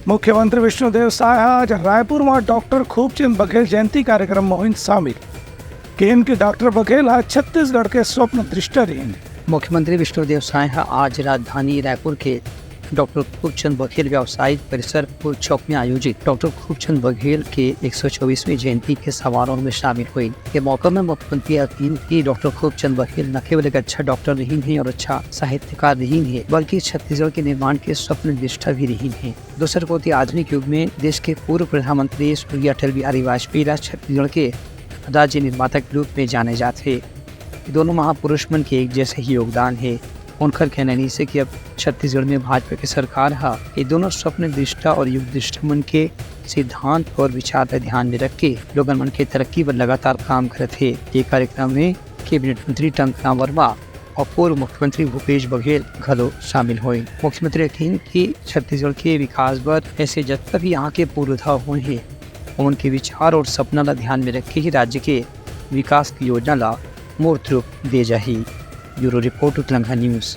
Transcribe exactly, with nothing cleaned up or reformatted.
मुख्यमंत्री विष्णुदेव साय ह आज रायपुर म डॉक्टर खूबचंद बघेल जयंती कार्यक्रम म होइन शामिल। केन के डॉक्टर बघेल ह छत्तीसगढ़ के स्वप्न दृष्टा रहिन। मुख्यमंत्री विष्णुदेव साय ह आज राजधानी रायपुर के डॉक्टर खूबचंद बघेल व्यावसायिक परिसर पुर चौक में आयोजित डॉक्टर खूबचंद बघेल के एक सौ चौबीसवीं जयंती के समारोह में शामिल हुई। ये मौका में मुख्यमंत्री ह कहिन कि डॉक्टर खूबचंद बघेल न केवल एक अच्छा डॉक्टर रहिन हे और अच्छा साहित्यकार रहिन हे, बल्कि छत्तीसगढ़ के निर्माण के स्वप्न दृष्टा भी रहिन हे। दूसर कोति, आधुनिक युग में देश के पूर्व प्रधानमंत्री स्वर्गीय अटल बिहारी वाजपेयी ला छत्तीसगढ़ के राज्य निर्माता के रूप में जाने जात हे। ये दोनों महापुरुष मन के एक जैसे ही योगदान हे। उनकर कहना रहिस हे कि अब छत्तीसगढ़ में भाजपा के सरकार ह ये दोनों स्वप्न दृष्टा और युग दृष्टा मन के सिद्धांत और विचार ला ध्यान में रख के लोगन मन के तरक्की बर लगातार काम करत हे। ये कार्यक्रम में कैबिनेट मंत्री टंकराम वर्मा और पूर्व मुख्यमंत्री भूपेश बघेल घलो शामिल होइन। मुख्यमंत्री ह कहिन कि छत्तीसगढ़ के विकास बर ऐसे जतका भी यहाँ के पुरोधा होए हे, ओमन के विचार और सपना ला ध्यान में रख के ही राज्य के विकास की योजना ला मूर्त रूप दे जाही। Bureau report, Utlangha news.